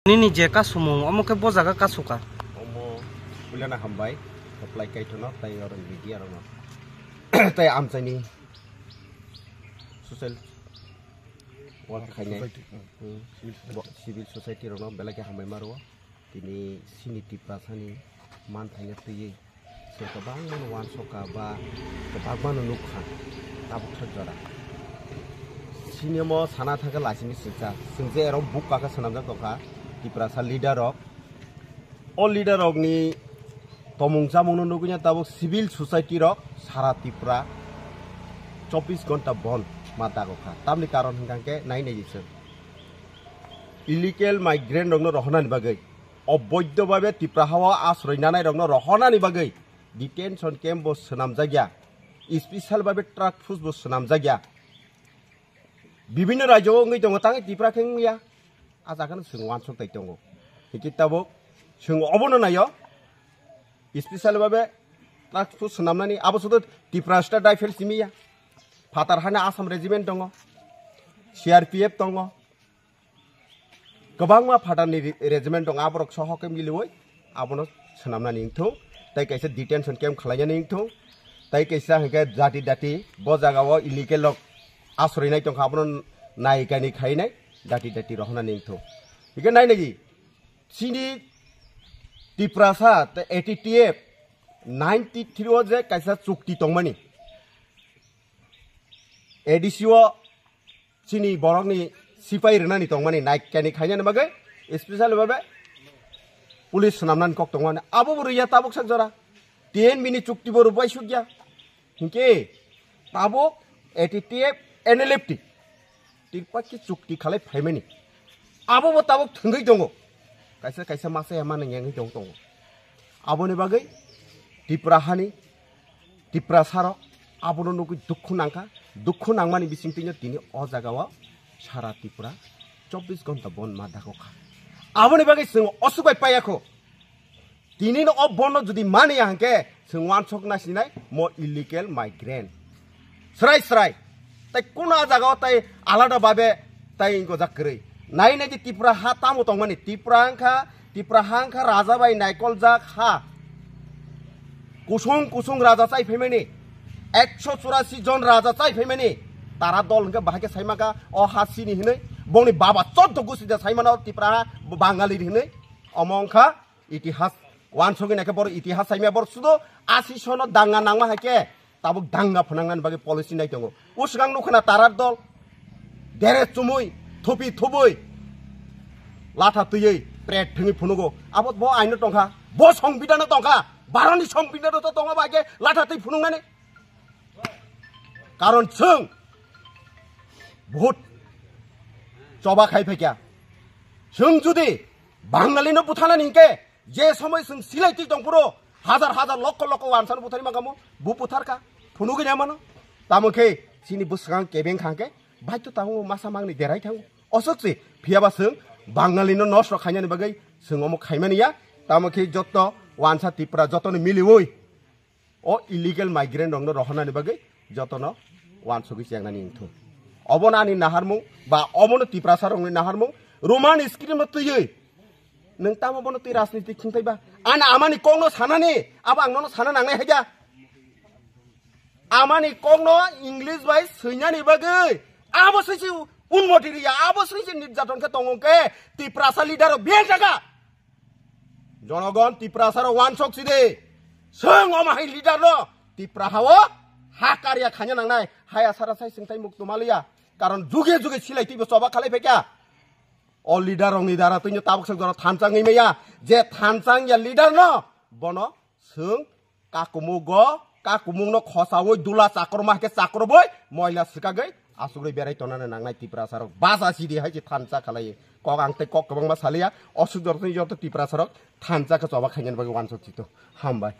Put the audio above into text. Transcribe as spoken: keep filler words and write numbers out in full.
Nini je kasumung, omo khe bo jaga kasuka. Omo puilana hambai, koplai kaithono, tai oro media rokno. Tai amchaini social work khainai, society. Hmm. Civil society. Bo-, civil society rokno belai khe hambai ma rwo. Tini sini Tiprasani manthaino twiwi se kwbangmano uansukha ba kwbangmano nukha tabuk thak jora. Sini omo sana thangkhe lasini singcha. Chwng je ero buk kakhe swnamjak tongkha Tiprasa leader rok. O leader rokni tomung chamungno nugwi tabuk civil society rok sara Tripura chobbish ghonta bon ma dagokha. Tamni karon hwnkha khe nai nai chwng. Illegal migrant rokno rohornani bagwi, oboidho babe Tripura hao asroi nanai rokno rohornani bagwi detention camp bo swnamjakya, special babe task force bo swnamjakya. Bibinno rajyo wngwi tongo, tangwi Tripura khe wngya. A jaga no chwng uansuk tai tongo. Hikhe tabuk chwng obono naio, special babe task force swnamnani, abo sudu Tripura State Rifles simi ya. Phatar hani Assam Regiment tongo, C R P F tongo, kwbangma phatarni re-, regiment tongo, aborok soho khe miliwi abono swnamnani wngthung, tei kaisa detention camp khwlainani wngthung, tei kaisa hwnkhe jati dati bo jagao illegal rok asroinai tongkha, abono naikani khainai dati dati rohornani wngthung. Hwnkhe nainai di, chini Tiprasa tei A T T F ninety three o je kaisa chukti tongmani, A D C o chini borokni sipai rwnani tongmani, naikani khainani bagwi special babe police swnamnani kok tongmani, abo bo rwya tabuk sak jora. T N B ni chukti bo rwbai sukya. Hinkhe tabuk A T T F, N L F T Tripura khe chukti khalai phaimani, abo bo tabuk thwngwi tongo. Kaisa kaisa masa ya mani yangwi tong tongo. Aboni bagwi Tripura hani Tiprasarok abono nugwi dukhu nangkha. Dukhu nangmani bisingtwino tini o jagao sara Tripura chobbish ghonta bon ma dagokha. Aboni bagwi chwng osuk bai paiyakho. Tini no o bondo jodi mani ya hwnkhe chwng uansuk nai sinai mo illegal migrant. Srai srai. Tai kuno a jagao tai alada babe tai gojak kwrwi. Nai nai di Tripura ha tamo tongmani. Tripura wngkha, Tripura ha wngkha raja bai naikoljak ha. Kusung kusung raja chai phaimani. Ekso churasi jon raja chai phaimani. Tara dol hwnkhe bahai khe saimaka o ha sini hinwi. Bongni baba choddo gusi da saimano Tripura ha Bangali hinwi. Omo wngkha itihas, wansugwi naikhe borok itihas saimya, borok sudo asi sono danga nangma hai khe tabuk danga phwnangnani bagwi policy nai tongo. O swkang nukha na tarar dol, dere chumui, thupi thubui, latha twiwi, pret thwngwi phunugo. Abo bo aino tongkha, bo songbidano tongkha, baroni songbidano to tongma bai khe latha twi phunuknani. Karon chwng vote choba khai phaikya. Chwng judi Bangalino butharnani hinkhe, je somoi chwng silai twi tongphuru, hajar hajar lokho lokho wansano butharwi mangkamo, bo butharkha, phunugwi naimano. Tamo khe chini bwswkang kebeng kha hinkhe, baitho tamo masa mangni derai thango. Osok se, phiyaba chwng Bangalino nosto khainani bagwi chwng omo khaimani ya. Tamo khe jotto wansa Tripura jottono miliwi o illegal migrant rokno rohornani bagwi jotono wansugwi chengnani wngthung. Obono ani naharmung ba obono Tiprasa rokni naharmung, Roman script no twiwi nwng tamo bono twi rajniti khwngthai ba? Ani amani kokno sanani, abo ang nono sana nangnai hai da. Amani kokno English bai swinani bagwi abo swisi unmoti riya, abo swisi nirjaton khe tongo khe Tiprasa leader rok biyang jaga. Jonogon Tiprasa rok wansok sidi. Swng omo hai leader no Tipra hao ha karya khanya nangnai. Haya sara sai singtai muk tumaliya. Karon juge juge silai twibo choba khalai phaikha. O leader rokni dara twino tabuk sak jora thansa wngwi maya. Je thansa wngya leader no bono swng kakumugo, kakumungno khosawi dula chakroma hai khe chakrobwi moila swkagwi asugwi berai tonani nangnai Tiprasa rok. Basa sidi hai se thansa khalai. Kok ang tei kok kwbangma saliya. Osuk jora twi joto Tiprasa rok thansa khe choba khainani bagwi wansok sito. Hambai.